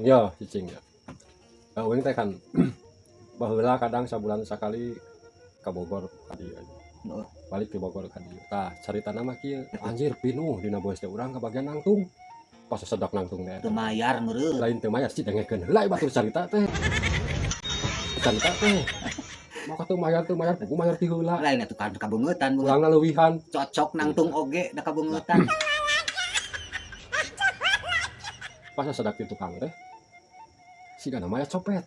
Ya, cicing ya. Uing teh kan baheula kadang sabulan sakali ka Bogor ka dieu. Heeh. Balik di Bogor ka dieu. Tah, caritana mah kieu. Anjir pinuh dina boes teh urang kabagian nangtung. Pas sedak nangtung teh. Teu mayar meureun. Lain teu mayar sih dengekeun heula batur carita teh. Carita teh. Maka teu mayar, buku mayar ti heula. Lain atuh kan kabeungeutan beungeut. Urangna leuwihan. Cocok nangtung oge da kabeungeutan. Pas sedak di tukang teh. Sigana mah aya copet.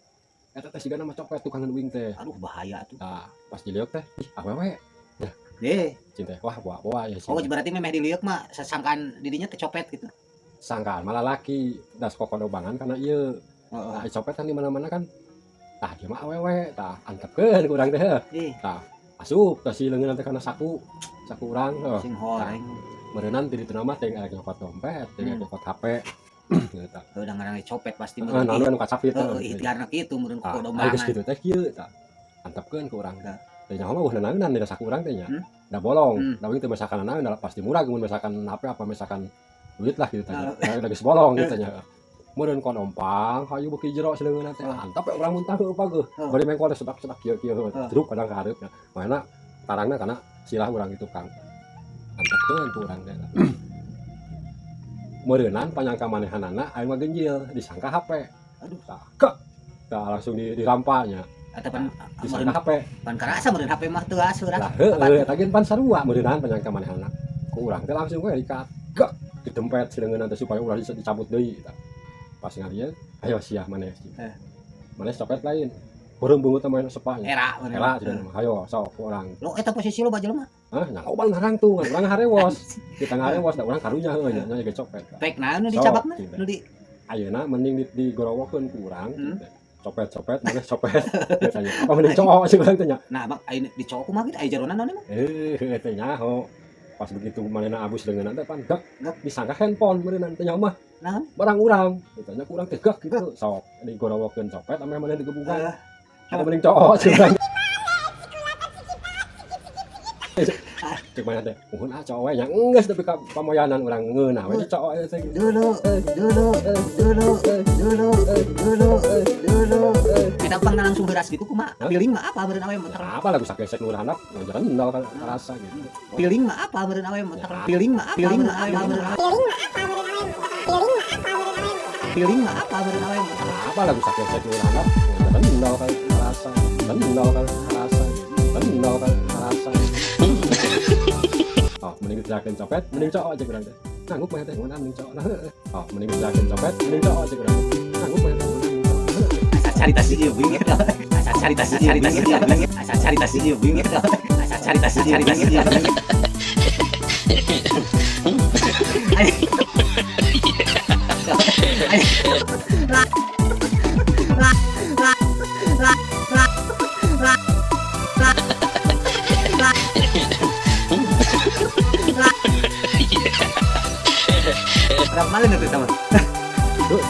Eta teh sigana mah copet tukangan uing teh. Aduh bahaya tuh. Tah, pas diliuk teh, ih awewe. Eh, Cinta wah boa boa ya oh sih. Berarti memeh diliuk mah sasangkaan didinya teh copet gitu. Sangkaan malah laki das kokodobangan karena ieu. Heeh. Nah, copet kan di mana-mana kan. Tah dia mah awewe, tah antepkeun ku urang teh. Ih, Tah asup tah si leungeun teh kana saku. Saku urang heuh. Sing horeng. Meureunnan di ditu mah teh arek nyokot dompet, teh Hmm. nyokot HP. Gitu tah. Udah ngarang copet pasti Heeh, meureun. naon anu kacapit Heeh, teh. ikhtiarna kitu meureun Tah, kokodobangan. aya geus kitu teh kieu tah. Antepkeun ku urang. Tah. Teh nyaho mah eueuh nanaonan dina saku urang teh nya. Hmm. Da bolong, Hmm. da uing teu mesakan nanaon, da pasti murah mun mesakan HP apa mesakan duit lah gitu teh. Heeh. Da da geus bolong gitu nya. Meureun kodompang hayu beuki jero sileungeunna teh. Heeh. Antep we urang muntah heueuh pageuh. Heeh. Bari mengkol teh sedak-sedak kieu kieu Heeh. jeruk kadang ka hareup nya. Mana tarangna kana silah urang di tukang. Antepkeun ku urang teh. Meureunan panyangka manehanana aing mah genjil disangka HP. Aduh. Tah, kek. Tah langsung di dirampanya. Eta pan Disangka meureun HP. pan karasa meureun HP mah teu asuh Lah heueuh eta ge pan sarua meureunan panyangka manehana. Ku urang teh langsung we dikat. Gek ditempet sileungeunna teh supaya ulah dicabut deui tah. Pas ngalieu, ayo sia maneh. Eh. Maneh copet lain. Beureum beungeut teh main sepah nya. Era meureun. Era cenah mah hayo sok ku urang. Lo eta posisi lo jelema. Hah, nya loba ngarangtung, urang harewos. Kita ngaharewos da urang karunya heueuh nya nya ge copet. Pek naon nu Sok, dicabakna? cing teh. Nu di Ayeuna mending digorowokeun ku urang Hmm. teh. Copet-copet maneh copet. Katanya. Apa mending cowok sih urang teh nya. Nah, bang aya dicowok kumaha gitu aya jerona naon emang? Eh, heueuh teh nyaho. Pas begitu manehna abus leungeunna teh pan gek Gek. Disangka handphone meureunnan teh nyaho mah. Naon? Barang urang. Ditanya ku urang teh gek gitu. Sok digorowokeun copet ameh maneh digebugan. Eh, Apa mending cowok sih urang. Cek mana teh, muhun ah cowok we nya enggeus tapi ka pamoyanan urang ngeunah we cowok teh gitu. Dulu, dulu, dulu, dulu, dulu, dulu. Kita pang langsung beras gitu kumaha? Hah? Piling mah apa meureun awe mah? Apa lagu sagesek nu handap ngajaran kan karasa gitu. Piling mah apa meureun awe mah? Ya. Piling mah apa meureun awe mah? Piling mah apa meureun awe mah? Apa lagu sagesek nu handap ngajaran kan karasa. Rendol kan karasa gitu. Rendol kan karasa. Oh, mending diteriakin copet, mending cowok aja kurang teh. Nanggup mah teh, ngeunah mending cowok. Nah, heueuh. Oh, mending diteriakin copet, mending cowok aja kurang teh. Nanggup mah teh, ngeunah mending cowok. Nah, heueuh. Asa carita si ieu bingit. Asa carita si carita si asa carita si ieu bingit. Asa carita si carita si. Berapa malam itu sama? Duh.